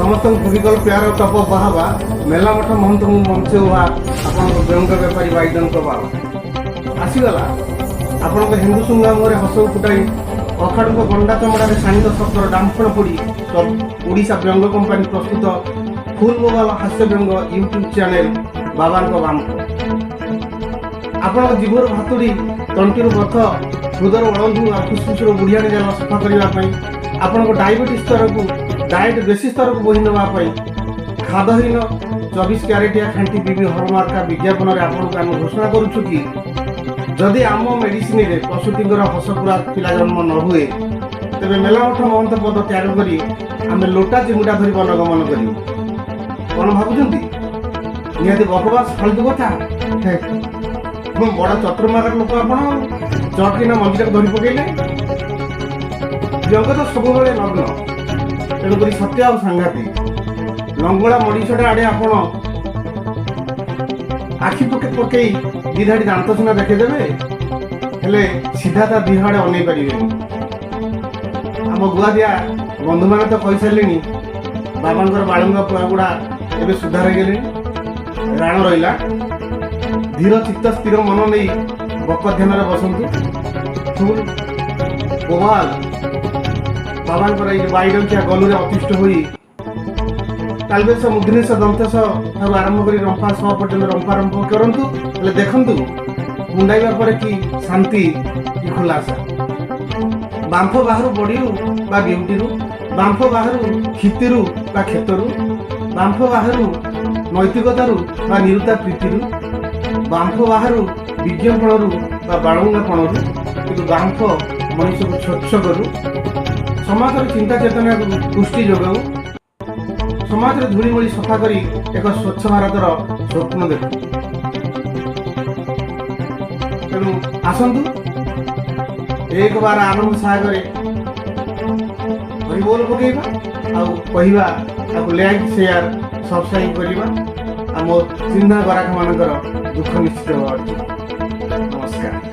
ସମସ୍ତଙ୍କୁ ଫେଭିକଲ ପ୍ୟାର ଟପ ବାହାବା। ମେଲାମଠ ମହନ୍ତ ମୁଁ ମଞ୍ଚେ ଉଭା, ଆପଣଙ୍କ ବ୍ୟଙ୍ଗ ବେପାରୀ ବାଇଦଙ୍କ ବାବା ଆସିଗଲା। ଆପଣଙ୍କ ହିନ୍ଦୁ ସୁଙ୍ଗା ମୁହଁରେ ହସକୁ ଫୁଟାଇ, ଅଖାଡ଼ୁଙ୍କ ଗଣ୍ଡା ଚମଡ଼ାରେ ଶାଣିତ ଶବ୍ଦର ଡାମ୍ଫଣ ପୋଡ଼ି, ଓଡ଼ିଶା ବ୍ୟଙ୍ଗ କମ୍ପାନୀ ପ୍ରସ୍ତୁତ ଫୁଲ୍ ମୋବାଇଲ ହାସ୍ୟ ବ୍ୟଙ୍ଗ ୟୁଟ୍ୟୁବ୍ ଚ୍ୟାନେଲ ବାବାଙ୍କ ବାମ୍ଫ। ଆପଣଙ୍କ ଜିଭରୁ ଭାତୁଡ଼ି, ତଣ୍ଟିରୁ ବଥ, ହୃଦୟରୁ ଅଳନ୍ଧୁ ଆଉ ଫୁସଫୁସରୁ ବୁଢ଼ିଆଣୀ ଜାଲ ସଫା କରିବା ପାଇଁ, ଆପଣଙ୍କ ଡାଇବେଟିସ୍ ସ୍ତରକୁ ଡାଏଟ୍ ବେଶୀ ସ୍ତରକୁ ବୋହି ନେବା ପାଇଁ, ଖାଦହୀନ 24 କ୍ୟାରେଟିଆ ଖାଣ୍ଟି ବିବି ହଲମାର୍କା ବିଜ୍ଞାପନରେ ଆପଣଙ୍କୁ ଆମେ ଘୋଷଣା କରୁଛୁ କି, ଯଦି ଆମ ମେଡିସିନରେ ପ୍ରସୂତିଙ୍କର ହସପୁରା ପିଲା ଜନ୍ମ ନ ହୁଏ, ତେବେ ମେଲାମଠ ମହନ୍ତ ପଦ ତ୍ୟାଗ କରି ଆମେ ଲୋଟା ଚିମୁଟା ଧରି ବନଗମନ କରିବୁ। କ'ଣ ଭାବୁଛନ୍ତି? ନିହାତି ବକବାସ, ଫାଲତୁ କଥା। ହେ, ମୁଁ ବଡ଼ ଚତୁର୍ମାଗର ଲୋକ ଆପଣ, ଚଟକିନା ମଞ୍ଜିଟାକୁ ଧରି ପକେଇଲେ। ଜଗତ ସବୁବେଳେ ନଗ୍ନ, ତେଣୁକରି ସତ୍ୟ ଆଉ ସାଂଘାତିକ। ଲଙ୍ଗଳା ମଣିଷଟା ଆଡ଼େ ଆପଣ ଆଖି ପକେଇ ପକେଇ ଦି ଧାଡ଼ି ଦାନ୍ତ ସିନା ଦେଖେଇଦେବେ, ହେଲେ ସିଧା ତା ଦିହ ଆଡ଼େ ଅନେଇ ପାରିବେନି। ଆମ ଗୁଆଦିଆ ବନ୍ଧୁମାନେ ତ କହିସାରିଲେଣି, ବାବାଙ୍କର ବାଳୁଙ୍ଗା ପୁଆ ଗୁଡ଼ା ଏବେ ସୁଧାର ହେଇଗଲେଣି। ରାଣ ରହିଲା, ଧୀର ଚିତ୍ତ ସ୍ଥିର ମନ ନେଇ ବକ ଧ୍ୟାନରେ ବସନ୍ତୁ। ଫୁଲ ବୋବାଲ ବାବାଙ୍କର ଏଇ ଯୋଉ ବାଇଡଙ୍କିଆ ଗଲୁରେ ଅତିଷ୍ଠ ହୋଇ ତାଲବେଶ, ମୁଗ୍ନେଶ, ଦନ୍ତେଶ ଠାରୁ ଆରମ୍ଭ କରି ରମ୍ପା ସହ ପର୍ଯ୍ୟନ୍ତ ରମ୍ପା ରମ୍ପ କରନ୍ତୁ। ହେଲେ ଦେଖନ୍ତୁ କୁଣ୍ଡାଇବା ପରେ କି ଶାନ୍ତି, କି ଖୁଲାସା। ବାମ୍ଫ ବାହାରୁ ବଡ଼ିରୁ ବା ବିଉଟିରୁ, ବାମ୍ଫ ବାହାରୁ କ୍ଷିତିରୁ ବା କ୍ଷେତରୁ, ବାମ୍ଫ ବାହାରୁ ନୈତିକତାରୁ ବା ନିରୁତା ପ୍ରୀତିରୁ, ବାମ୍ଫ ବାହାରୁ ବିଜ୍ଞପଣରୁ ବା ବାଳୁଙ୍ଗାପଣରୁ, କିନ୍ତୁ ବାମ୍ଫ ମଣିଷକୁ ସ୍ୱଚ୍ଛ କରୁ, ସମାଜର ଚିନ୍ତା ଚେତନାକୁ ପୁଷ୍ଟି ଯୋଗାଉ, ସମାଜର ଧୂଳିମୂଳି ସଫା କରି ଏକ ସ୍ୱଚ୍ଛ ଭାରତର ସ୍ୱପ୍ନ ଦେଖୁ। ତେଣୁ ଆସନ୍ତୁ, ଏକବାର ଆନନ୍ଦ ସାଗରେ ହରିବୋଲ ପକେଇବା ଆଉ କହିବା, ତାକୁ ଲାଇକ୍, ସେୟାର, ସବସ୍କ୍ରାଇବ୍ କରିବା। ଆମ ଚିହ୍ନା ଗରାଖମାନଙ୍କର ଦୁଃଖ ନିଶ୍ଚିତ ହେବା। ନମସ୍କାର।